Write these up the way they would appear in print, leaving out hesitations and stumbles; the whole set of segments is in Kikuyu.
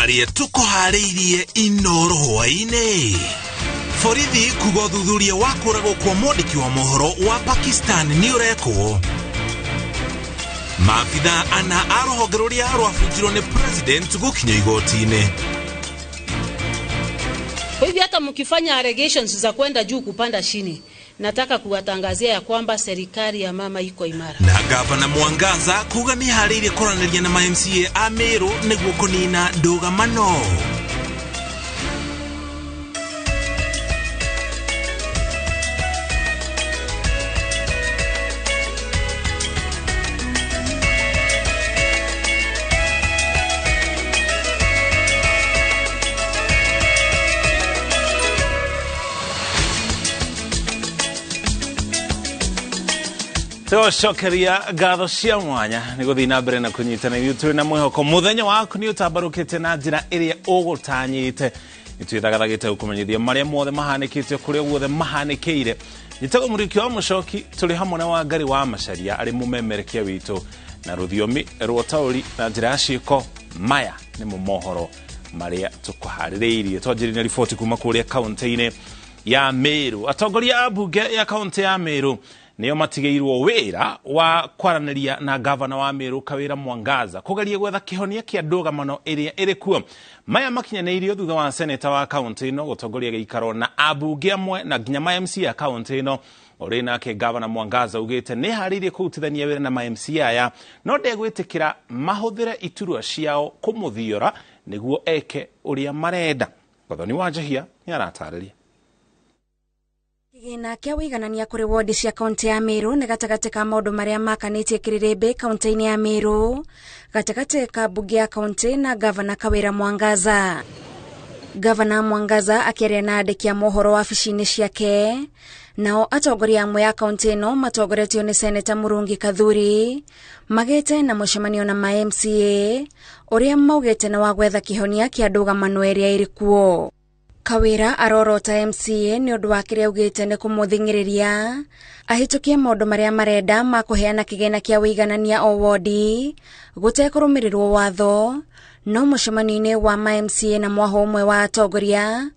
Marĩa tũkũharĩirie Inoro hwaĩ-inĩ. Borithi kuga ũthuthuria wa kũragwo kwa mwandĩki wa mohoro wa Pakistan nĩ ũrekwo. Maabitha ana a rũhonge rũrĩa rwabunjirwo nĩ president gũkinya igoti-inĩ. Kwa hivyo hata mkifanya allegations za kwenda juu kupanda chini, nataka kuwatangazia ya kwamba serikali ya mama iko imara. Na gavana Mwangaza kuga nĩ harĩirie kũranĩria na ma MCA a Meru nĩguo kũnina ndũgamano. Tũcokeria ngatho cia mwanya nĩ gũthiĩ na mbere na kũnyitana ithuĩ tũrĩ na mwĩhoko mũthenya waku nĩ ũtambarũkĩte na njĩra ĩrĩa ũgũtanyĩte. Nĩ twĩthagathagĩte gũkũmenyithia marĩa mothe mahanĩkĩte kũrĩa guothe mahanĩkĩire. Njĩtagwo Mũriũki wa Mũcoki, tũrĩ hamwe na Wangari wa Macharia arĩ mũmemerekia witũ na rũthiomi rwa ũtaũri na njĩra ya ciĩko. Maya nĩmo mohoro marĩa tũkũharĩrĩirie. Twanjĩrĩria na riboti kuma kũrĩa kaũntĩ-inĩ ya Meru. Atongoria a mbunge ya kaũntĩ ya Meru nĩo matigĩirwo wĩra wa kwaranĩria na gavana wa Meru Kawĩra Mwangaza kũgeria gwetha kĩhonia kĩa ndũgamano ĩrĩa ĩrĩ kuo. Maya makinyanĩirio thutha wa seneta wa kaũntĩ ĩno gũtongoria gĩikaro na ambunge amwe na nginya ma MC a kaũntĩ ĩno. Ũrĩ nake gavana Mwangaza augĩte nĩ harĩirie kũrutithania wĩra na ma MC aya no ndegwĩtĩkĩra mahũthĩre iturwa ciao kũmũthiora nĩguo eke ũrĩa marenda. Gathoni wa Njehia nĩ aratarĩria. Kĩgĩna kĩa wĩiganania kũrĩ wodi cia kaũntĩ ya Meru nĩ gatagatĩ ka maũndũ marĩa makanĩtie kĩrĩrĩmbĩ kaũntĩ-inĩ ya Meru, gatagatĩ ka mbunge ya kaũntĩ na gavana Kawĩra Mwangaza. Gavana Mwangaza akĩaria na andĩki a mohoro wabici-inĩ ciake, nao atongoria amwe a kaũntĩ ĩno matongoretio nĩ Seneta Mũrungi Kathuri magĩte na mũcemanio na ma MCA ũrĩa maugĩte nĩ wa gwetha kĩhonia kĩa ndũgamano ĩrĩa ĩrĩ kuo. Kawĩra arorota MCA nĩ ũndũ wa kĩrĩa augĩte nĩ kũmũthing'ĩrĩria ahĩtũkie maũndũ marĩa marenda ma kũheana kĩgĩna kĩa wĩiganania o wodi gũtekũrũmĩrĩrwo watho. No mũcemanio-inĩ wa ma MCA na mwaho ũmwe wa atongoria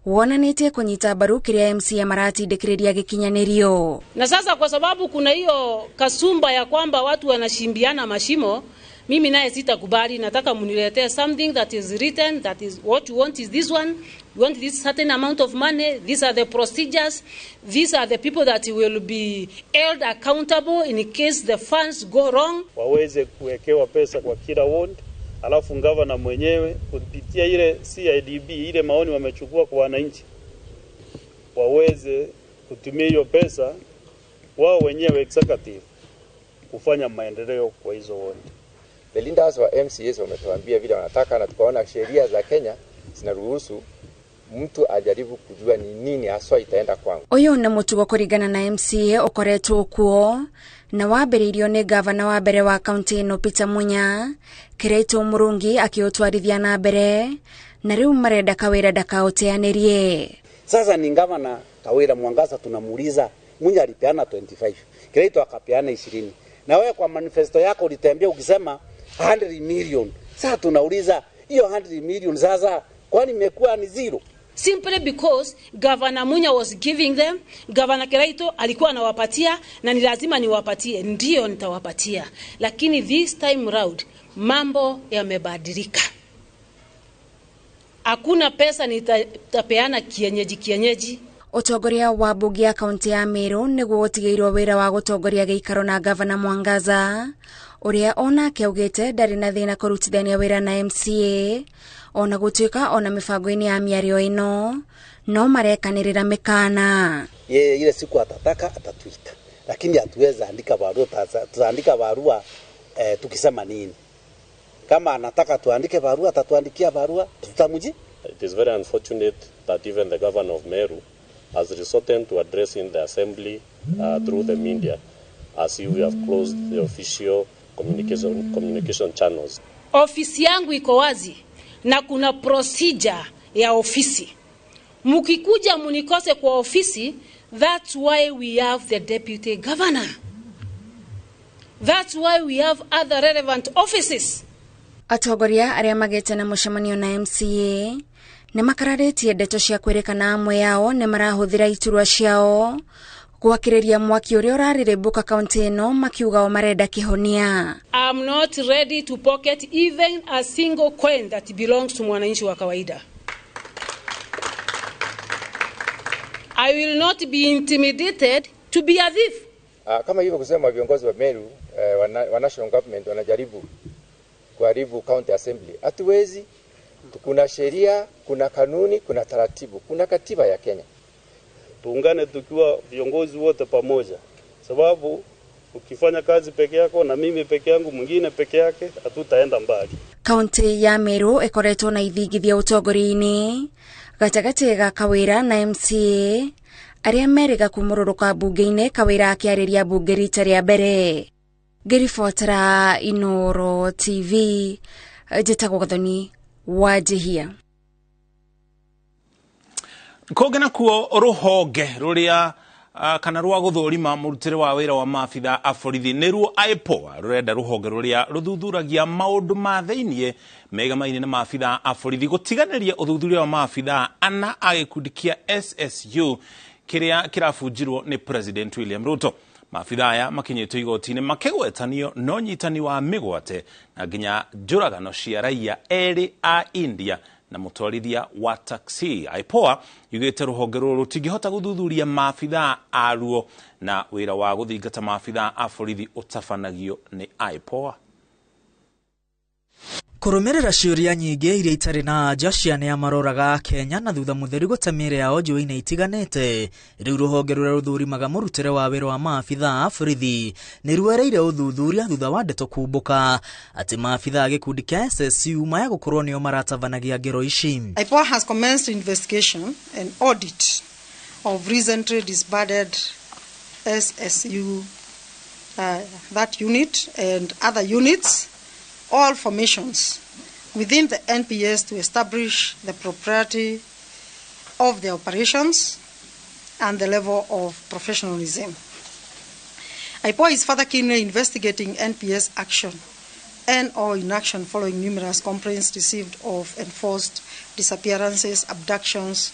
wonanĩtie kũnyita mbaru kĩrĩa MCA maratindĩkĩrĩria gĩkinyanĩrio. Na sasa kwa sababu kuna hiyo kasumba ya kwamba watu wanashimbiana mashimo, mimi naye sitakubali. Nataka muniletee something that is written, that is what you want is this one, you want this certain amount of money, these are the procedures, these are the people that will be held accountable in case the funds go wrong. Waweze kuwekewa pesa kwa kila ward, alafu gavana mwenyewe kupitia ile CIDB, ile maoni wamechukua kwa wananchi, waweze kutumia hiyo pesa wao wenyewe executive kufanya maendeleo kwa hizo ward. The leaders wa MCAs wametuambia vile wanataka, na tukaona sheria za Kenya zinaruhusu mtu ajaribu kujua ni nini haswa itaenda kwangu. Ũyũ nĩ mũtugo kũringana na MCA ũkoretwo kuo na wambĩrĩirio nĩ gavana wa mbere wa kaũntĩ ĩno Peter Munya, Kĩraitũ Mũrungi akĩũtwarithia na mbere, na rĩu marenda Kawĩra ndakaũteanĩrie. Sasa ni gavana Kawĩra Mwangaza tunamuuliza, Munya alipeana 25, Kĩraitũ akapeana 20. Na wewe kwa manifesto yako ulitembea ukisema 100 million. Sasa tunauliza hiyo 100 million sasa kwani imekuwa ni zero? Simply because Governor Munya was giving them, Governor Kiraito alikuwa anawapatia na ni lazima niwapatie, ndio nitawapatia. Lakini this time round mambo yamebadilika. Hakuna pesa nitapeana kienyeji kienyeji. Ũtongoria wa mbunge ya kaũntĩ ya Meru nĩguo ũtigĩirwo wĩra wa gũtongoria gĩikaro na gavana Mwangaza ũrĩa onake augĩte ndarĩ na thĩna kũrutithania wĩra na MCA ona gũtuĩka ona mĩbango-inĩ ya mĩario ĩno no marekanĩrĩra mĩkana. Yeye ile siku atataka atatuita, lakini hatuweza andika barua. Tutaandika barua tukisema nini? Kama anataka tuandike barua atatuandikia barua, tutamji. It is very unfortunate that even the governor of Meru has resorted to addressing the assembly through the media, as if we have closed the official communication channels. Ofisi yangu iko wazi na kuna procedure ya ofisi. Mukikuja munikose kwa ofisi, that's why we have the deputy governor. That's why we have other relevant offices. Atongoria arĩa magĩte na mũcemanio na MCA nĩ makararĩtie ndeto cia kwĩrĩkana amwe yao nĩ marahũthĩra iturwa ciao gwakĩrĩria mwaki ũrĩa ũrarĩrĩmbũka kaunti ĩno, makiuga o marenda kĩhonia. I'm not ready to pocket even a single coin that belongs to mwananchi wa kawaida. I will not be intimidated to be a thief. Kama hivyo kusema viongozi wa Meru wa national government wanajaribu kuharibu county assembly. Hatuwezi. Kuna sheria, kuna kanuni, kuna taratibu, kuna katiba ya Kenya. Tuungane tukiwa viongozi wote pamoja, sababu ukifanya kazi peke yako na mimi peke yangu, mwingine peke yake, hatutaenda mbali. Kaunti ya Meru ikoretwo na ithingithia ũtongoria-inĩ gatagatĩ ga Kawira na MCA arĩa merĩga kumũrũrũka mbunge-inĩ, Kawira akĩarĩria mbunge rita rĩa mbere. Ngĩribotera Inooro TV, njĩtagwo Gathoni Wanjihia. Kũngĩ nakuo rũhonge rũrĩa kana rwa gũthũrima mũrutĩre wa wĩra wa maabitha a borithi nĩruo IPOA rũrenda rũhonge rũrĩa rũthuthuragia maũndũ ma thĩiniĩ megamaine na maabitha a borithi gũtiganĩria ũthuthuria wa maabitha ana a gĩkundi kĩa SSU kĩrĩa kĩrabunjirwo nĩ President William Ruto. Maabitha aya makinyĩtwo igoti-inĩ makĩgwetanio na ũnyitani wa mĩgwate na nginya njũragano cia raia erĩ a India na mũtwarithia wa taxi. IPOA yugĩte rũhonge rũrũ rũtingĩhota gũthuthuria maabitha aruo na wĩra wa gũthingata maabitha a borithi ũtabanagio nĩ IPOA. Kũrũmĩrĩra ciũria nyingĩ iria itarĩ na anja cia nĩa maroraga Kenya na thutha mũtheri gũte mĩĩrĩ yao njũĩ-inĩ itiganĩte, rĩu rũhonge rũrĩa rũthũrimaga mũrutĩre wa wĩra wa maabitha a borithi nĩ ruereire ũthuthuria thutha wa ndeto kumbũka atĩ maabitha a gĩkundi kĩa SSU maya gũkorwo nĩo maratabanagia ngero ici. IPOA has commenced investigation and audit of recently disbanded SSU that unit and other units, all formations within the NPS to establish the propriety of the operations and the level of professionalism. IPOA is further keenly investigating NPS action and or inaction following numerous complaints received of enforced disappearances, abductions,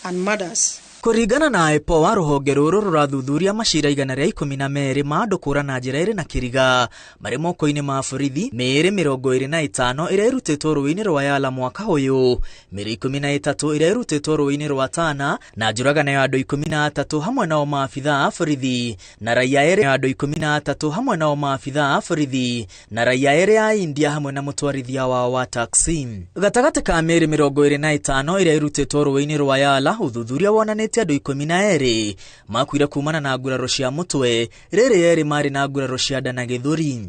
and murders. Kũringana na IPOA, rũhonge rũrũ rũrathuthuria macira 112 ma andũ kũra na njĩra ĩrĩ na kĩriga marĩ moko-inĩ ma borithi, mĩĩrĩ 25 ĩrĩa ĩrutĩtwo rũĩ-inĩ rwa Yala mwaka ũyũ, mĩĩrĩ 13 ĩrĩa ĩrutĩtwo rũĩ-inĩ rwa Tana na njũragano ya andũ 13 hamwe nao maabitha a borithi na raia erĩ andũ 13 hamwe nao maabitha a borithi na raia erĩ a India hamwe na mũtwarithia wao wa taxi. Gatagatĩ ka mĩĩrĩ 25 ĩrĩa ĩrutĩtwo rũĩ-inĩ rwa Yala, ũthuthuria wonanĩtie andũ 12 makuire kumana na nguraro cia mũtwe, rĩrĩ erĩ marĩ na nguraro cia nda na gĩthũri.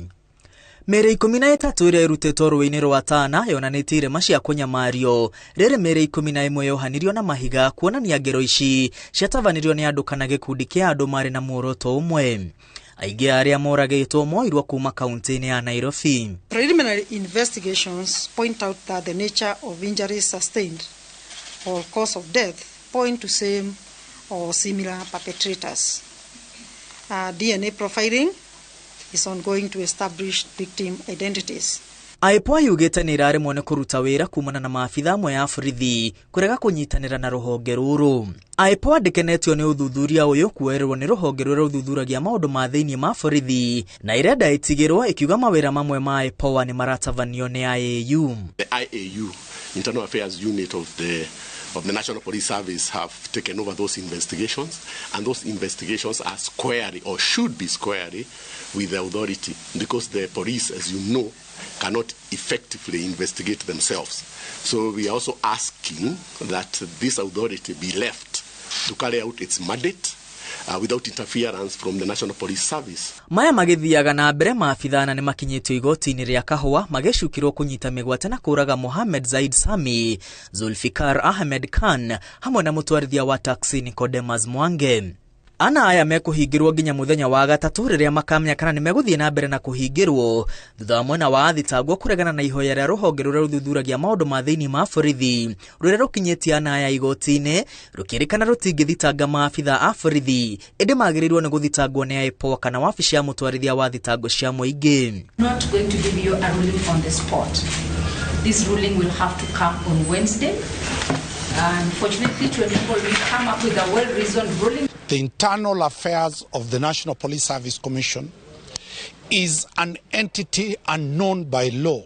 Mĩĩrĩ 13 ĩrĩa ĩrutĩtwo rũĩ-inĩ rwa Tana yonanĩtie irema cia kũnyamario, rĩrĩ mĩĩrĩ 11 yohanirio na mahiga kuonania ngero ici ciatabanirio nĩ andũ kana gĩkundi kĩa andũ marĩ na muoroto ũmwe. Aingĩ arĩa moragĩtwo moirwo kuma kaunti-inĩ ya Nairobi. Preliminary investigations point out that the nature of injuries sustained or cause of death point to same or similar perpetrators. DNA profiling is ongoing to establish victim identities. IPOA yugĩte nĩ ĩraremwo nĩ kũruta wĩra kumana na maabitha amwe a borithi kũrega kũnyitanĩra na rũhonge rũrũ. IPOA ndĩkenetio nĩ ũthuthuria ũyũ kuoererwo nĩ rũhonge rũrĩa rũthuthuragia maũndũ ma thĩiniĩ ma borithi na ĩrenda ĩtigĩrwo ĩkiuga mawĩra mamwe ma IPOA nĩ maratabanio nĩ IAU. The IAU, Internal Affairs Unit of the National Police Service, have taken over those investigations, and those investigations are squarely, or should be squarely, with the authority, because the police, as you know, cannot effectively investigate themselves. So we are also asking that this authority be left to carry out its mandate without interference from the National Police Service. Maya magĩthiaga na mbere, maabitha ana nĩ makinyĩtio igoti-inĩ rĩa Kahũa magĩcukĩrwo kũnyita mĩgwate na kũũraga Mohamed Zaid Sami, Zulfikar Ahmed Khan hamwe na mũtwarithia wa taxi Nicodemus Mwange. Ana aya mekũhingĩrwo nginya mũthenya wa gatatũ rĩrĩa makamenya kana nĩmegũthiĩ na mbere na kũhingĩrwo thutha wa mwena wa athitangwo kũregana na ihoya rĩa rũhonge rũrĩa rũthuthuragia maũndũ ma thĩinĩ ma borithi rũrĩa rũkinyĩtie ana aya igoti-inĩ rũkĩrĩkana rũtingĩthitanga maabitha a borithi ĩndĩ magĩrĩirwo nĩ gũthitangwo nĩ IPOA kana wabici ya mũtwarithia wa thitango cia mũingĩ. Not going to give you a ruling on the spot. This ruling will have to come on Wednesday. Unfortunately, 24 will come up with a well-reasoned ruling. The Internal Affairs of the National Police Service Commission is an entity unknown by law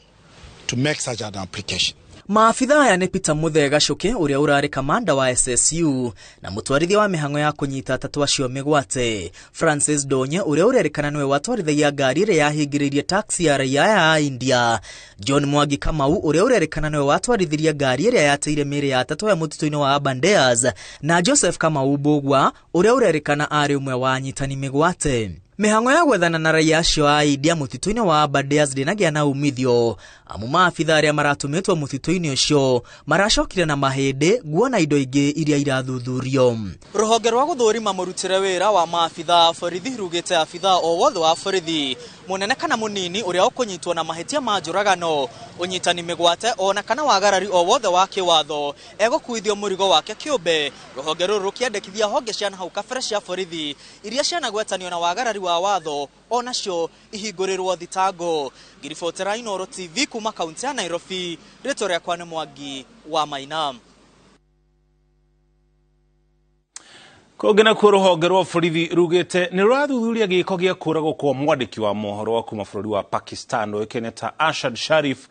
to make such an application. Maabitha aya nĩ Peter Muthee Gacuki ũrĩa ũrarĩ kamanda wa SSU na mũtwarithia wa mĩhang'o ya kũnyita atatũ acio mĩgwate, Francis Donye ũrĩa ũrerĩkana nĩwe watwarithagia ngari ĩrĩa yahingĩrĩirie taxi ya raia aya a India, John Mwangi Kamau ũrĩa ũrerĩkana nĩwe watwarithirie ngari ĩrĩa yateire mĩĩrĩ ya atatũ aya mũtitũ-inĩ wa Aberdares, na Joseph Kamau Mbugua ũrĩa ũrerĩkana arĩ ũmwe wa anyitani mĩgwate. Mĩhang'o ya gwethana na raia acio a India mũtitũ-inĩ wa Aberdares ndĩnagĩa na umithio amu maabitha arĩa maratũmĩtwo mũtitũ-inĩ ũcio maracokire na mahĩndĩ, nguo na indo ingĩ iria irathuthurio. Rũhonge rwa gũthũrima mũrutĩre wĩra wa maabitha a borithi rugĩte abitha o wothe wa borithi mũnene kana mũnini ũrĩa ũkũnyitwo na mahĩtia ma njũragano, ũnyitani mĩgwate ona kana wagarari o wothe wa kĩwatho egũkuithio mũrigo wake kĩũmbe. Rũhonge rũrũ rũkĩandĩkithia honge cia hau kabere cia borithi iria cianagwetanio na wagarari wa watho onacio ihingũrĩrwo thitango. Ngiribotera Inooro TV kuma kaunti ya Nairobi, rĩtwa rĩakwa nĩ Mwangi wa Maina. Kũngĩ nakuo rũhonge rwa borithi rugĩte nĩ rũrathuthuria gĩko gĩa kũragwo kwa mwandĩki wa mohoro wa kuma bũrũri wa Pakistan ũĩkaine ta Arshad Sharif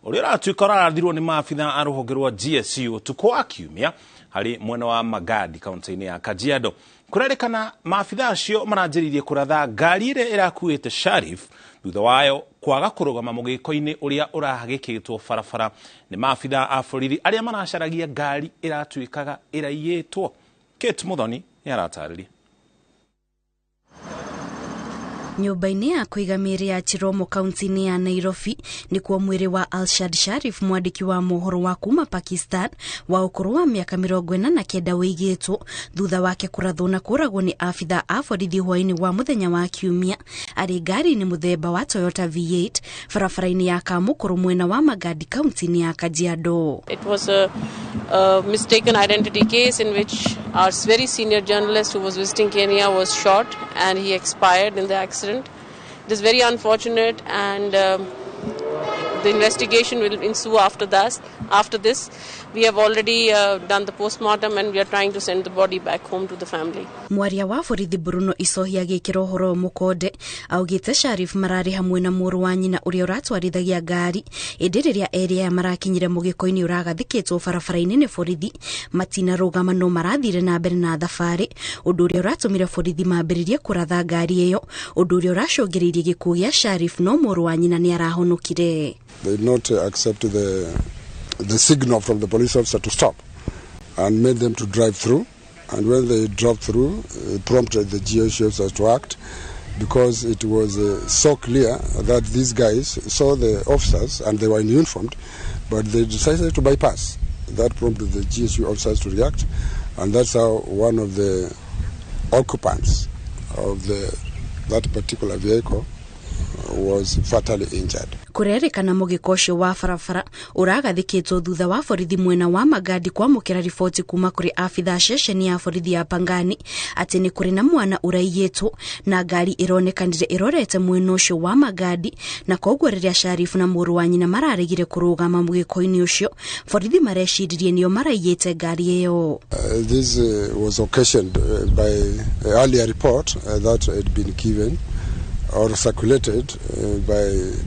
ũrĩa ũratuĩka ũrarathirwo nĩ maabitha a rũhonge rwa GSU ũtukũ wa kiumia harĩ mwena wa Magadi kaunti-inĩ ya Kajiado. Kũrerĩkana maabitha acio maranjĩrĩirie kũratha ngari ĩrĩa ĩrakuĩte Sharif thutha wayo kwaga kũrũgama mũgĩko-inĩ ũrĩa ũrahagĩkĩtwo barabara nĩ maabitha a borithi arĩa maracaragia ngari ĩratuĩkaga ĩraiyĩtwo. Kate Muthoni nĩ aratarĩria. Nyũmba-inĩ ya kũiga mĩĩrĩ ya Chiromo kaunti-inĩ ya Nairobi nĩkuo mwĩrĩ wa Arshad Sharif mwandĩki wa mohoro wa kuma Pakistan wa ũkũrũ wa mĩaka 49 wĩigĩtwo thutha wake kũrathwo na kũragwo nĩ abitha a borithi hwaĩ-inĩ wa mũthenya wa kiumia arĩ ngari-inĩ mũthemba wa Toyota V8 barabara-inĩ ya Kamũkũrũ mwena wa Magadi kaunti-inĩ ya Kajiado. It was a mistaken identity case in which our very senior journalist who was visiting Kenya was shot and he expired in the accident. It is very unfortunate, and the investigation will ensue after that. After this, we have already done the postmortem and we are trying to send the body back home to the family. Mwaria wa borithi Bruno Isohi agĩkĩra ũhoro mũkonde augĩte Sharif mararĩ hamwe na mũrũ wa nyina ũrĩa ũratwarithagia ngari ĩndĩ rĩrĩa erĩ aya marakinyire mũgĩko-inĩ ũragathĩkĩtwo barabara-inĩ nĩ borithi matinarũgama no marathire na mbere na thabarĩ ũndũ ũrĩa ũratũmire borithi mambĩrĩrie kũratha ngari ĩyo ũndũ ũrĩa ũracũngĩrĩirie gĩkuũ gĩa Sharif no mũrũ wa nyina nĩ arahonokire. They did not accept the signal from the police officer to stop and made them to drive through. And when they drove through, it prompted the GSU officers to act because it was so clear that these guys saw the officers and they were in uniformed, but they decided to bypass. That prompted the GSU officers to react, and that's how one of the occupants of that particular vehicle was fatally injured. Kũrerĩkana mũgĩko ũcio wa barabara ũragathĩkĩtwo thutha wa borithi mwena wa Magadi kwamũkĩra riboti kuma kũrĩ abitha ceceni ya borithi ya Pangani atĩ nĩ kũrĩ na mwana ũraiyĩtwo na ngari ĩronekanire ĩrorete mwena ũcio wa Magadi na koguo rĩrĩa Sharif na mũrũ wa nyina mararegire kũrũgama mũgĩko-inĩ ũcio borithi mareciririe nĩo maraiyĩte ngari ĩyo. This was occasioned by earlier report that had been given or circulated by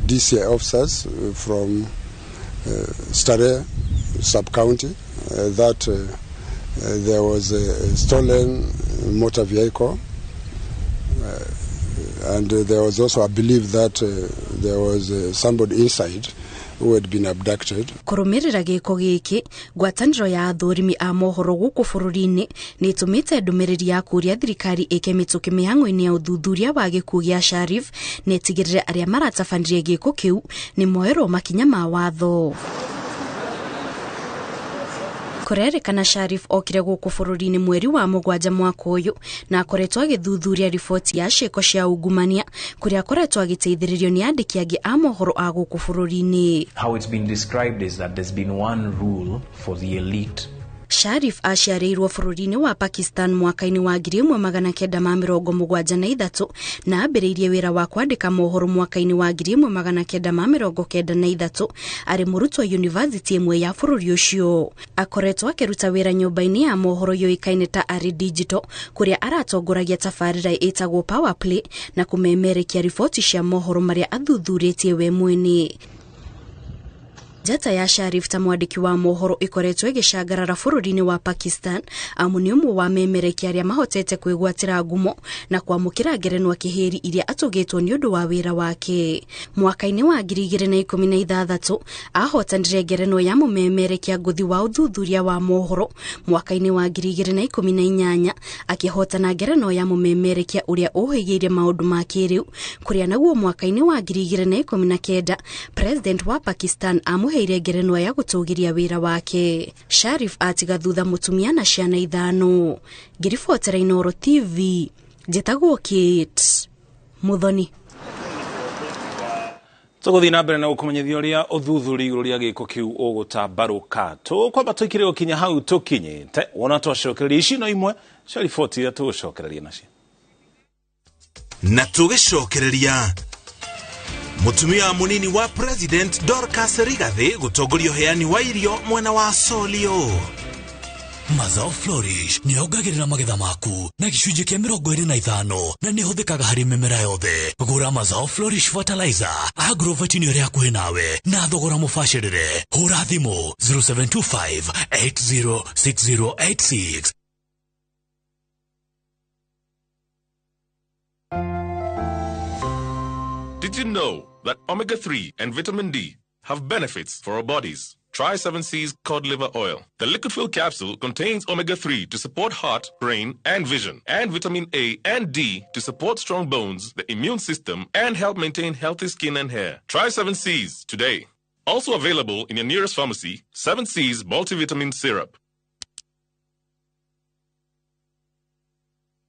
DCI officers from Starehe sub-county that there was a stolen motor vehicle and there was also a belief that there was somebody inside who had been abducted. Kũrũmĩrĩra gĩko gĩkĩ ngwatanĩro ya athũrimi a mohoro gũkũ bũrũri-inĩ nĩ ĩtũmĩte ndũmĩrĩri ya kũũria thirikari ĩke mĩtũkĩ mĩhang'o-inĩ ya ũthuthuria wa gĩkuũ gĩa Sharif na ĩtigĩrĩre arĩa maratabanirie gĩko kĩu nĩ moerwo makinya ma watho. Kũrerĩkana Sharif okire gũkũ bũrũri-inĩ mweri wa 7 mwaka ũyũ na akoretwo agĩthuthuria riboti ya ciĩko cia ungumania kũrĩa akoretwo agĩteithĩrĩrio nĩ andĩki angĩ a mohoro a gũkũ bũrũri-inĩ. How it's been described is that there's been one rule for the elite. Sharif aciarĩirwo bũrũri-inĩ wa Pakistan mwaka-inĩ wa 1973 na ambĩrĩirie wĩra wa kwandĩka mohoro mwaka-inĩ wa 1993 arĩ mũrutwo university ĩmwe ya bũrũri ũcio. Akoretwo akĩruta wĩra nyũmba-inĩ ya mohoro yũĩkaine ta Ari Digital kũrĩa aratongoragia tabarĩra ĩtagwo Power Play na kũmemerekia riboti cia mohoro marĩa athuthurĩtie we mwene. Njata ya Sharif ta mwandĩki wa mohoro ĩkoretwo ĩgĩcangarara bũrũri-inĩ wa Pakistan amu nĩ ũmwe wa memerekia arĩa mahotete kwĩgwatĩra ngumo na kwamũkĩra ngerenwa kĩhĩri iria atũgĩtwo nĩ ũndũ wa wĩra wake. Mwaka-inĩ wa 2016 ahotanire ngerenwa ya mũmemerekia ngũthi wa ũthuthuria wa mohoro. Mwaka-inĩ wa 2018 akĩhotana ngerenwa ya mũmemerekia ũrĩa ũhĩgĩire maũndũ ma kĩrĩu kũrĩa naguo mwaka-inĩ wa 2019 President wa Pakistan amũheire ngerenwa ya gũtũgĩria wĩra wake. Sharif atiga thutha mũtumia na ciana 5. Ngĩribotera Inooro TV, njĩtagwo Kate Muthoni. Tũgũthiĩ na mbere na gũkũmenyithia ũrĩa ũthuthuria igũrũ rĩa gĩko kĩu ũgũtambarũka. Tũkwamba tũikire gũkinya hau tũkinyĩte wona twacokereria ici no imwe cia riboti iria tũgũcokereria nacio. Na tũgĩcokereria Mutumia munini wa President Dorcas Rigathi gũtongoria ũheani wa irio mwena wa Solio. Mazao Flourish nĩ yongagĩrĩra magetha maku na gĩcunjĩ kĩa 25 na nĩ ĩhũthĩkaga harĩ mĩmera yothe. Gũra Mazao Flourish Fertilizer Agrovet nĩ ũrĩa hakuhĩ nawe na thogora mũbacĩrĩre. Hũra thimũ 0725 806086. Did you know that omega-3 and vitamin D have benefits for our bodies? Try 7C's cod liver oil. The liquid fill capsule contains omega-3 to support heart, brain, and vision, and vitamin A and D to support strong bones, the immune system, and help maintain healthy skin and hair. Try 7C's today. Also available in your nearest pharmacy, 7C's multivitamin syrup.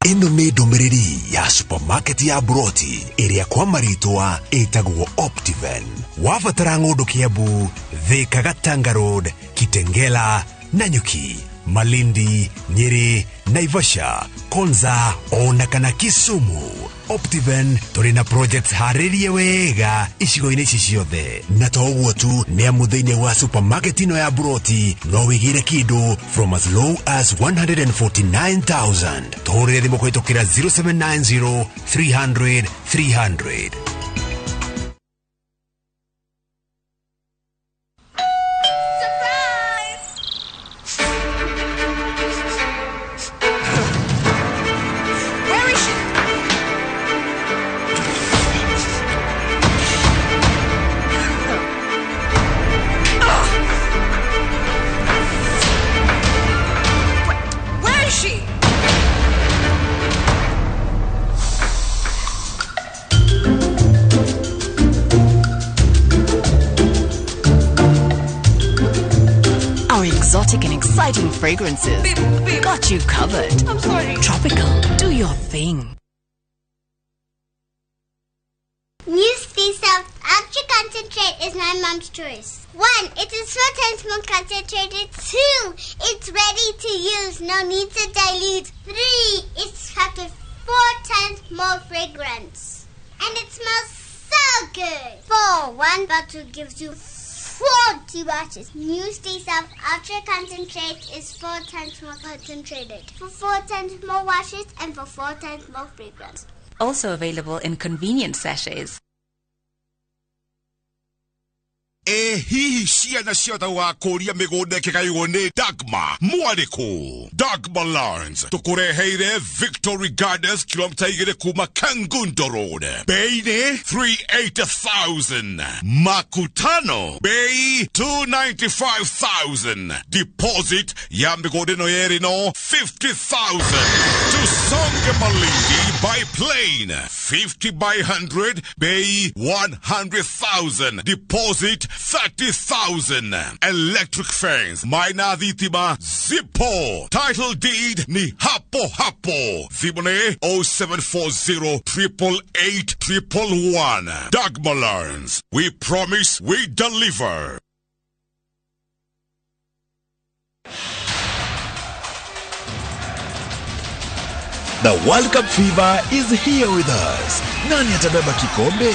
Ĩno nĩ ndũmĩrĩri ya supermarket ya Broti ĩrĩa kwa marĩtwa ĩtagwo Optiven. Wabatara ng'ũndũ Kiambu, Thika Gatanga Road, Kitengela, Nanyuki, Malindi, Nyeri, Naivasha, Konza ona kana Kisumu. Optiven tũrĩ na projects harĩrie wega icigo-inĩ ici ciothe. Na to ũguo tu, nĩ amu thĩinĩ wa supermarket ĩno ya Broti no wĩgĩre kĩndũ from as low as 149,000. Tũhũrĩre thimũ kũhĩtũkĩra 0790 300 300. Exotic and exciting fragrances. Beep, beep. Got you covered. I'm sorry. Tropical. Do your thing. Newsfeed South Ultra Concentrate is my mom's choice. 1, it is 4 times more concentrated. 2, it's ready to use. No need to dilute. 3, it's packed with 4 times more fragrance. And it smells so good. 4, 1 bottle gives you 40 washes. Newsday South Ultra Concentrate is 4 times more concentrated. For 4 times more washes and for 4 times more fragrance. Also available in convenient sachets. Hihi ciana ciothe gũgakũria mĩgũnda ĩkĩgaywo nĩ Dagma mwarĩkũ. Dagma Lands tũkũreheire Victory Gardens kilomita 2 kuma Kangundo Road. Bei nĩ 380,000. Makutano bei 295,000. Deposit ya mĩgũnda ĩno yerĩ no 50,000. Tusonge Malindi by plane 50 by 100 bei 100,000. Deposit 30,000. Electric fence, maina thitima zipo. Title deed ni hapo hapo. Thimone 0740 888 111. Dagmalands. We promise, we deliver. The World Cup fever is here with us. Nani atabeba kikombe?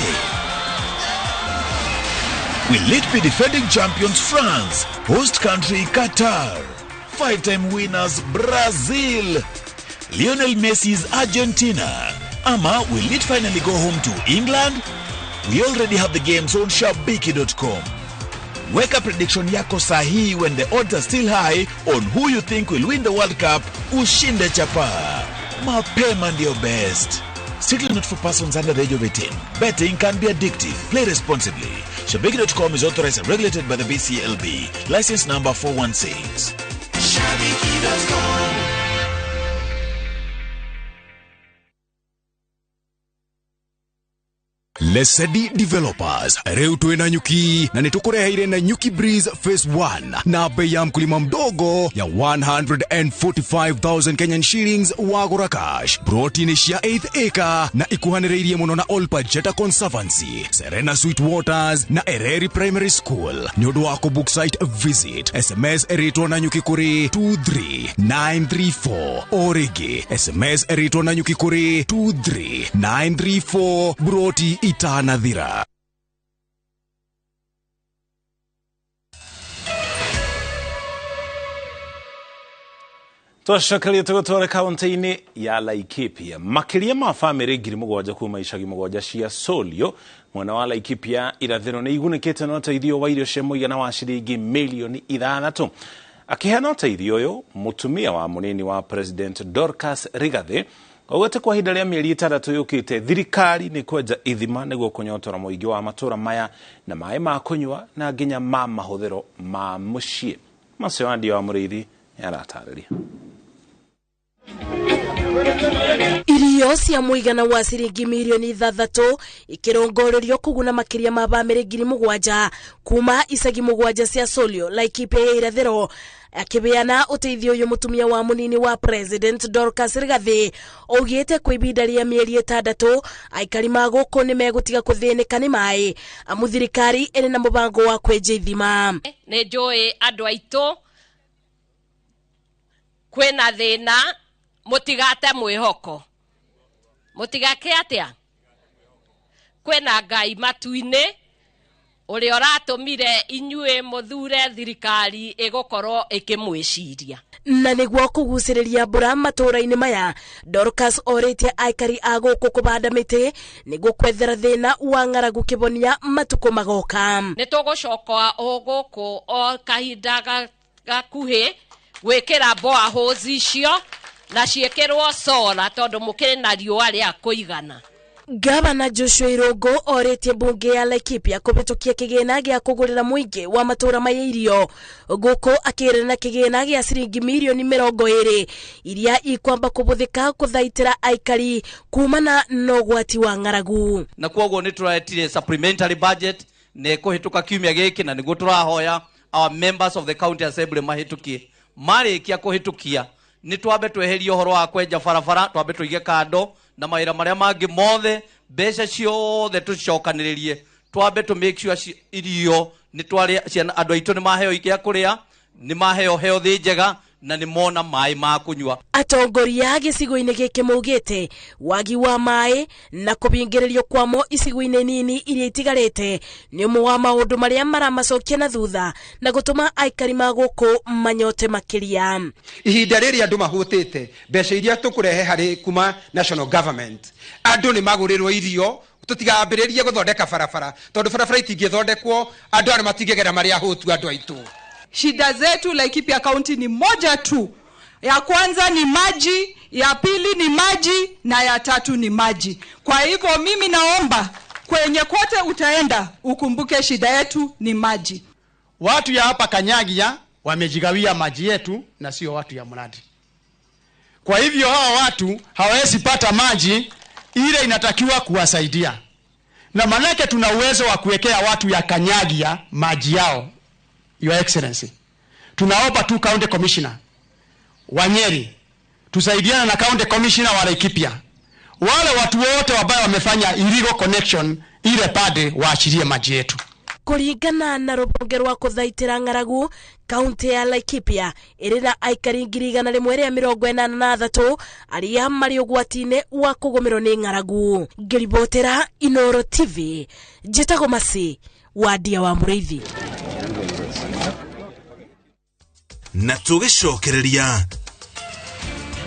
Will it be defending champions France, host country Qatar, five-time winners Brazil, Lionel Messi's Argentina, ama will it finally go home to England? We already have the games on Shabiki.com. Weka prediction yako sahihi when the odds are still high on who you think will win the World Cup. Ushinde chapa. Mapema ndio best. Strictly not for persons under the age of 18. Betting can be addictive. Play responsibly. Shabiki.com is authorized and regulated by the BCLB. License number 416. Shabiki.com. Lesedi Developers rĩu twĩ na nyuki na nĩtũkũreheire na Nyuki Breeze Phase 1 na bei ya mkulima mdogo ya 145,000 Kenyan shillings wagũra cash. Broti nĩ cia 8th acre na ikuhanĩrĩirie mũno na Olpajeta Conservancy, Serena Sweet Waters na Ereri Primary School. Nĩ ũndũ wa kũbook site visit, SMS ĩrĩtwo na nyuki kũrĩ 23934 o rĩngĩ SMS ĩrĩtwo na nyuki kũrĩ 23934 broti itanathira. Twacokeria tũgũtware kaunti-inĩ ya Laikipia. Makĩria ma bamĩrĩ 7,000 kuma icagi 7 cia Solio mwena wa Laikipia irathĩro nĩ igunĩkĩte na ũteithio wa irio cia mũigana wa ciringi milioni 6. Akĩheana ũteithio ũyũ, mũtumia wa mũnini wa President Dorcas Rigathi augĩte kwa ihinda rĩa mĩeri 6 yũkĩte thirikari nĩ kwenja ithima nĩguo kũnyotora mũingĩ wa matũra maya na maĩ ma kũnyua na nginya ma mahũthĩro ma mũciĩ. Macio Andy wa Mũrĩithi nĩaratarĩria. Irio cia mũigana wa ciringi milioni 6 ikirongorerio kũguna makĩria ma bamĩrĩ 7,000 kuma icagi 7 cia Solio Laikipia ya irathĩro. Akibeana ũteithio ũyũ mũtumia wa mũnini wa President Dorcas Rigathi augĩte kwa ihinda rĩa mĩeri 6 aikari ma gũkũ nĩ megũtiga kũthĩnĩka nĩ maĩ amu thirikari ĩrĩ na mũbango wa kwenja ithima. Nĩ njũĩ andũ aitũ kwĩna thĩna, mũtigate mwĩhoko, mũtigake atĩa, kwĩna Ngai matu-inĩ ũrĩa ũratũmire inyuĩ mũthure thirikari ĩgũkorwo ĩkĩmwĩciria. Na nĩguo kũgucĩrĩria mbura matũũra-inĩ maya, Dorcas orĩtie aikari a gũkũ kũbanda mĩtĩ nĩguo kwethera thĩna wa ng'aragu kĩbonia matukũ magoka. Nĩ tũgũcoka o gũkũ o kahinda gakuhĩ gwĩkĩra boreholes icio na ciĩkĩrwo solar tondũ mũkĩrĩ na riũa rĩa kũigana. Gavana Joshua Irungu orĩtie mbunge ya Laikipia kũhĩtũkia kĩgĩna gĩa kũgũrĩra mũingĩ wa matũũra maya irio gũkũ akĩrĩra kĩgĩna gĩa ciringi milioni 20 iria ikwamba kũhũthĩka kũthaitĩra aikari kumana na ũgwati wa ng'aragu. Na kwoguo nĩ tũraetire supplementary budget nĩ kũhĩtũka kiumia gĩkĩ na nĩguo tũrahoya our members of the county assembly mahĩtũkie. Marĩkia kũhĩtũkia nĩ twambe tweherie ũhoro wa kwenja barabara, twambe tũige kando na mawĩra marĩa mangĩ mothe, mbeca ciothe tũcokanĩrĩrie, twambe tũ make sure irio nĩ twarĩa, ciana andũ aitũ nĩ maheo gĩa kũrĩa, nĩ maheo health njega na nĩ mona maĩ ma kũnyua. Atongoria gĩcigo-inĩ gĩkĩ maugĩte wagi wa maĩ na kũbingĩrĩrio kwamo icigo-inĩ nini iria itigarĩte nĩ ũmwe wa maũndũ marĩa maramacokia na thutha na gũtũma aikari ma gũkũ manyote makĩria. Ihinda rĩrĩ andũ mahũtĩte mbeca iria tũkũrehe harĩ kuma national government, andũ nĩ magũrĩrwo irio, tũtigambĩrĩrie gũthondeka barabara tondũ barabara itingĩthondekwo andũ arĩa matingĩgera marĩa ahũtu andũ aitũ. Shida zetu Laikipia County ni moja tu. Ya kwanza ni maji, ya pili ni maji na ya tatu ni maji. Kwa hivyo mimi naomba kwenye kote utaenda ukumbuke shida yetu ni maji. Watu ya hapa Kanyagia wamejigawia maji yetu na sio watu ya Mradi. Kwa hivyo hawa watu hawawezi pata maji ile inatakiwa kuwasaidia. Na manake tuna uwezo wa kuwekea watu ya Kanyagia maji yao, Your Excellency. Tunaomba tu County Commissioner wa Nyeri tusaidiane na County Commissioner wa Laikipia, wale watu wote ambao wamefanya illegal connection ile pade waachilie maji yetu. Kũringana na rũhonge rwa kũthaitĩra ng'aragu kaunti ya Laikipia ĩrĩ na aikari 183 arĩa marĩ ũgwati-inĩ wa kũgũmĩrwo nĩ ng'aragu. Ngĩribotera Inoro TV, njĩtagwo Masi Wandia wa Mũrĩithi. Na tũgĩcokereria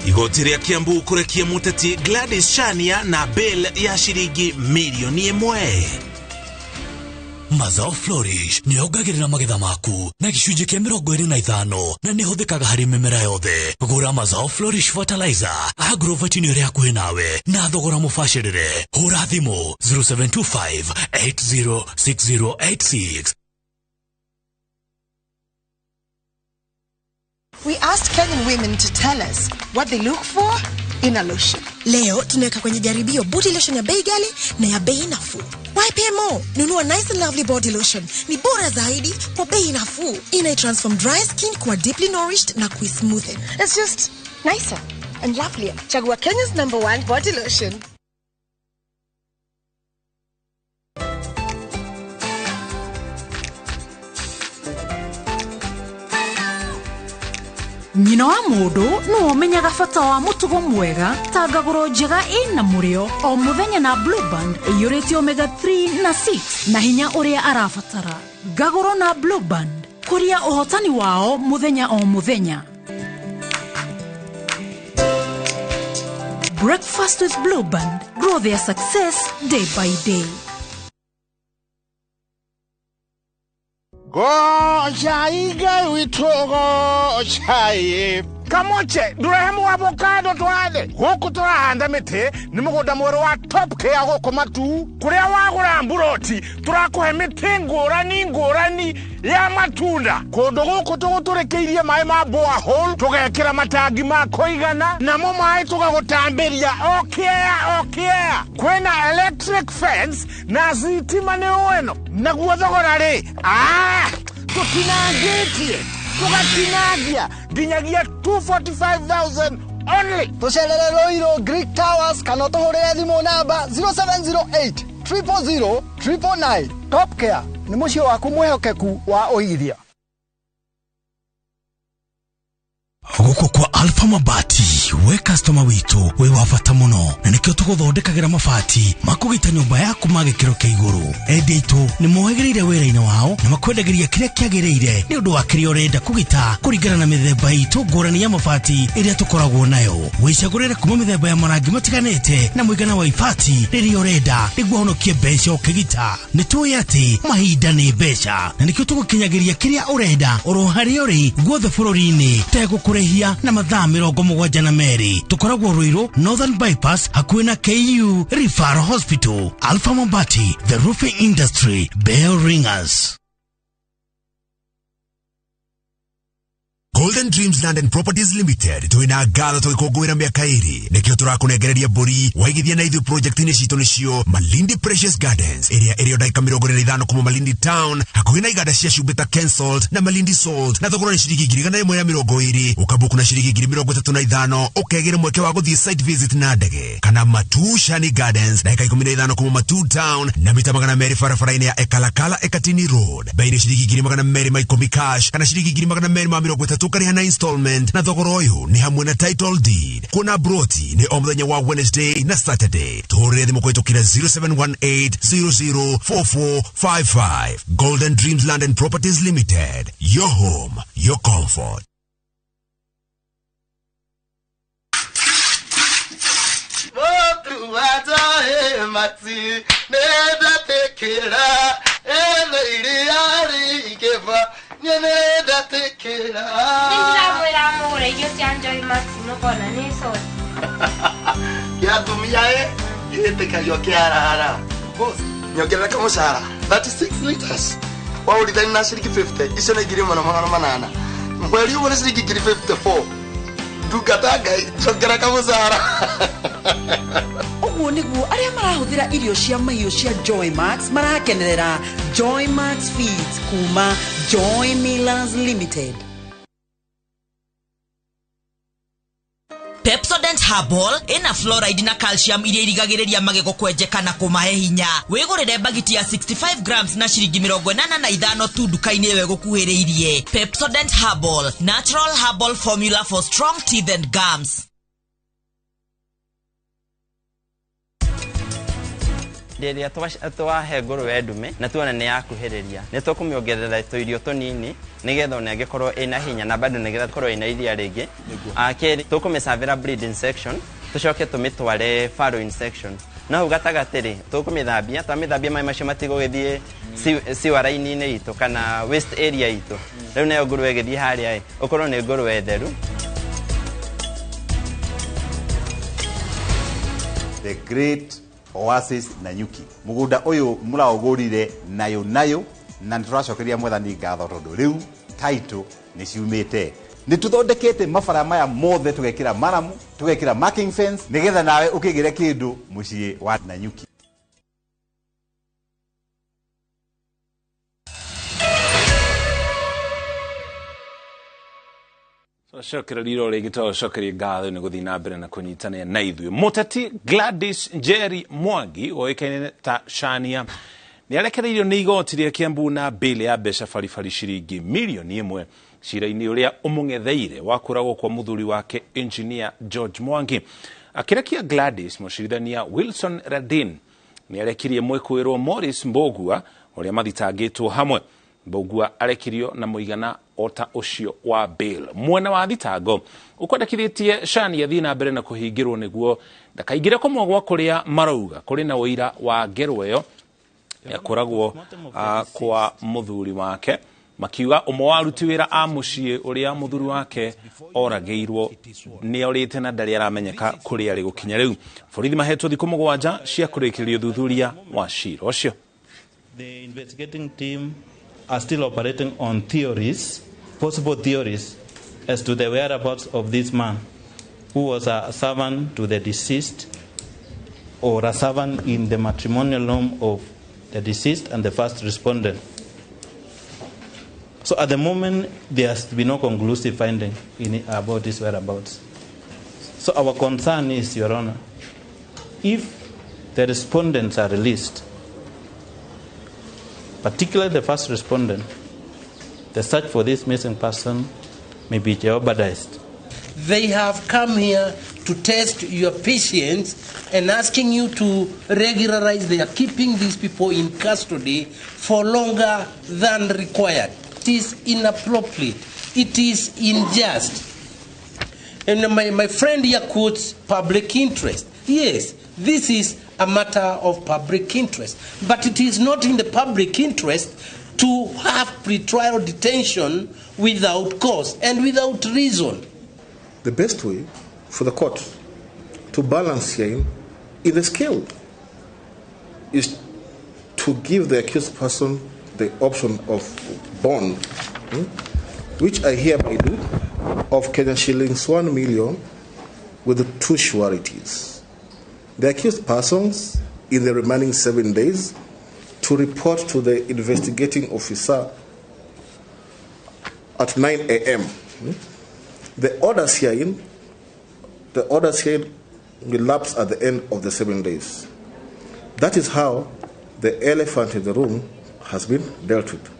igoti rĩa Kiambu kũrekia mũteti Gladys Shania na bail ya ciringi milioni 1. Mazao Flourish nĩ yongagĩrĩra magetha maku na gĩcunjĩ kĩa 25 na nĩ ĩhũthĩkaga harĩ mĩmera yothe. Gũra Mazao Flourish Fertilizer Agrovet nĩ ĩrĩa hakuhĩ nawe na thogora mũbacĩrĩre. Hũra thimũ 0725 806086. We asked Kenyan women to tell us what they look for in a lotion. Leo tunaweka kwenye jaribio body lotion ya bei ghali na ya bei nafuu. YPMO, nunua Nice and Lovely body lotion. Ni bora zaidi kwa bei nafuu. Ina transform dry skin kuwa deeply nourished na kuismoothen. It's just nicer and lovelier. Chagua Kenya's #1 body lotion. Nyina wa mũndũ nĩwe ũmenyaga bata wa mũtugo mwega ta ngagũro njega ĩna mũrĩo o mũthenya na Blue Band ĩiyũrĩte omega 3 na 6 na hinya ũrĩa arabatara. Ngagũro na Blue Band kũria ũhotani wao mũthenya o mũthenya. Breakfast with Blue Band. Grow their success day by day. Gocha igai witogo chai. Kamoche, ndurehemu avocado twathe. Guku turahanda miti ni mugunda mweru wa Top Care guku Matu. Kuria wagura mburoti turakuhe miti ngurani ngurani ya matunda. Kundu guku tuguturikiirie mai ma borehole tugekira matangi ma kuigana namo mai tugagutambiria okiea okiea. Kwina electric fence na thitima ni weno. Naguo thogora ri tutinangitie tugatinangia nginyagia 245,000 only. Tucerere Ruiru Greek Towers kana ũtũhũrĩre thimũ namba 0708 000 999. Top Care nĩ mũciĩ waku mwĩhokeku wa ũigithia. Gũkũ kwa Alpha Mabati we customer witũ wĩ wa bata mũno na nĩkĩo tũgũthondekagĩra mabati makũgita nyũmba yaku ma gĩkĩro kĩa igũrũ. Endia aitũ nĩ mohĩgĩrĩire wĩra-inĩ wao na makwendagĩria kĩrĩa kĩagĩrĩire nĩ ũndũ wa kĩrĩa ũrenda kũgita kũringana na mĩthemba itũ ngũrani ya mabati ĩrĩa tũkoragwo nayo. Wĩcagũrĩre kuma mĩthemba ya marangi matiganĩte na mũigana wa ibati rĩrĩa ũrenda nĩguo ũhonokie mbeca ũkĩgita. Nĩ tũĩ atĩ mahinda nĩ mbeca na nĩkĩo tũgũkinyagĩria kĩrĩa ũrenda oro harĩa ũrĩ guothe bũrũri-inĩ tegũkũrĩhia na mathaa 72. Tukoragwo Ruiru Northern Bypass hakuhĩ na KU Referral Hospital. Alpha Mabati, the roofing industry bell ringers. Golden Dreams Land and Properties Limited twina ngatho tũgĩkũngũĩra mĩaka ĩrĩ nĩkĩo tũrakũnengereria mbũri waigithia na ithuĩ project-inĩ citũ nĩcio Malindi Precious Gardens ĩrĩa ĩrĩ o ndagĩka 45 kuma Malindi Town hakuhĩ na iganda cia cumbĩ ta Kensalt na Malindi Salt na thogora nĩ ciringi 120,000 ũkabuku na ciringi 35,000 ũkegĩra mweke wa gũthiĩ site visit na ndege kana Matu Shani Gardens ndagĩka 15 kuma Matu Town na mita 200 barabara-inĩ ya Ekalakala Ekatini Road bei nĩ ciringi 210 cash kana ciringi 230 ũkarĩha na installment na thogora ũyũ nĩ hamwe na title deed. Kuona broti nĩ o mũthenya wa Wednesday na Saturday. Tũhũrĩre thimũ kũhĩtũkĩra 0718 004455. Golden Dreams Land and Properties Limited. Your home, your comfort. Nyongerera kamushahara 36 liters waurithani na ciringi 50 icio nĩ 1800 mweri ũmwe nĩ ciringi 54 ndungata Ngai njongera kamushahara. Ũguo nĩguo arĩa marahũthĩra irio cia mahiũ cia Joy Max marakenerera Joy Max Feeds kuma Joy Millers Limited. Pepsodent Herbal ĩna fluoride na calcium iria irigagĩrĩria magego kwenjeka na kũmahe hinya. Wĩgũrĩre bagiti ya 65 grams na ciringi 85 tu nduka-inĩ ĩyo ĩgũkuhĩrĩirie. Pepsodent Herbal, natural herbal formula for strong teeth and gums. Rĩrĩa twahe ngũrũwe ndume na tuona nĩ yakuhĩrĩria, nĩ tũkũmĩongerera tũirio tũnini nĩgetha ona ĩngĩkorwo ĩna hinya na bado nĩgetha ĩkorwo ĩna iria rĩngĩ. Kerĩ, tũkũmĩcavĩra breeding section, tũcoke tũmĩtware farrowing section. No hau gatagatĩ rĩ, tũkũmĩthambia, twamĩthambia maĩ macio matigũgĩthiĩ sewer line-inĩ itũ kana waste area itũ. Rĩu nayo ngũrũwe ĩgĩthiĩ harĩa ĩ, ũkorwo nĩ ngũrũwe theru. The Great Oasis Nanyuki. Mugunda uyu muraugurire nayo nayo na nituracokeria mwathani ngatho tondu riu title ni ciumite. Ni tuthondekete mabara maya mothe tugekira maramu, tugekira marking fence nigetha nawe ukigire kindu mucii wa Nanyuki. Cokereria rĩngĩ tũcokerie ngatho nĩ gũthiĩ na mbere na kũnyitanĩra na ithuĩ. Mũteti Gladys Njeri Mwangi ũĩkaine ta Shania nĩ arekereirio nĩ igoti rĩa Kiambu na bail ya mbeca baribari ciringi mirioni 1 cira-inĩ ũrĩa ũmũng'etheire wa kũragwo kwa mũthuri wake Engineer George Mwangi. Akĩrekia Gladys, mũcirithania Wilson Radin nĩ arekirie mwĩkũĩrwo Morris Mbogua ũrĩa mathitangĩtwo hamwe. Mbogua arekirio na mũigana ota ũcio wa bail. Mwena wa thitango ũkwendekithĩtie Shania athiĩ na mbere na kũhingĩrwo nĩguo ndakaingĩre kũmwe gwa kũrĩa marauga kũrĩ na ũira wa ngero ĩyo ya kũragwo kwa mũthuri wake, makiuga ũmwe wa aruti wĩra a mũciĩ ũrĩa mũthuri wake oragĩirwo nĩ orĩte na ndarĩ aramenyeka kũrĩa arĩ gũkinya rĩu. Borithi mahetwo thikũ 7 cia kũrĩkĩrĩria ũthuthuria wa cira ũcio. The investigating team are still operating on theories, possible theories, as to the whereabouts of this man, who was a servant to the deceased or a servant in the matrimonial home of the deceased and the first respondent. So at the moment, there has been no conclusive finding about his whereabouts. So our concern is, Your Honor, if the respondents are released, particularly the first respondent, the search for this missing person may be jeopardized. They have come here to test your patience and asking you to regularize. They are keeping these people in custody for longer than required. It is inappropriate. It is unjust. And my friend here quotes public interest. Yes, this is a matter of public interest. But it is not in the public interest to have pretrial detention without cause and without reason. The best way for the court to balance here in the scale is to give the accused person the option of bond, which I hereby do, of Kenya shillings 1 million with the 2 sureties. The accused persons in the remaining 7 days to report to the investigating officer at 9 a.m. The orders herein will lapse at the end of the 7 days. That is how the elephant in the room has been dealt with.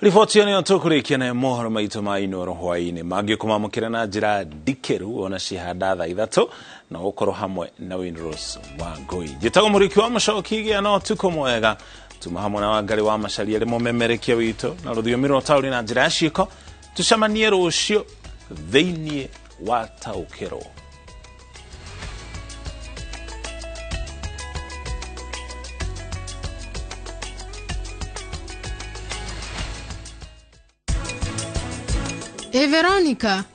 Riboti ĩyo nĩyo tũkũrĩkia nayo mohoro maitũ ma Inooro hwaĩ-inĩ. Mangĩkũmamũkĩra na njĩra ndikĩru ona cihanda thaa 3 na ũkorwo hamwe na Winrose Wangũi. Njĩtagwo Mũrĩki wa Mũcoki, gĩa na ũtukũ mwega. Tuma hamwe na Wangari wa Macharia arĩ mũmemerekia witũ na rũthiomi rwa ũtaũri na njĩra ya ciĩko. Tũcemanie rũciũ thĩinĩ wa Taũkĩrwo. Hey Veronica.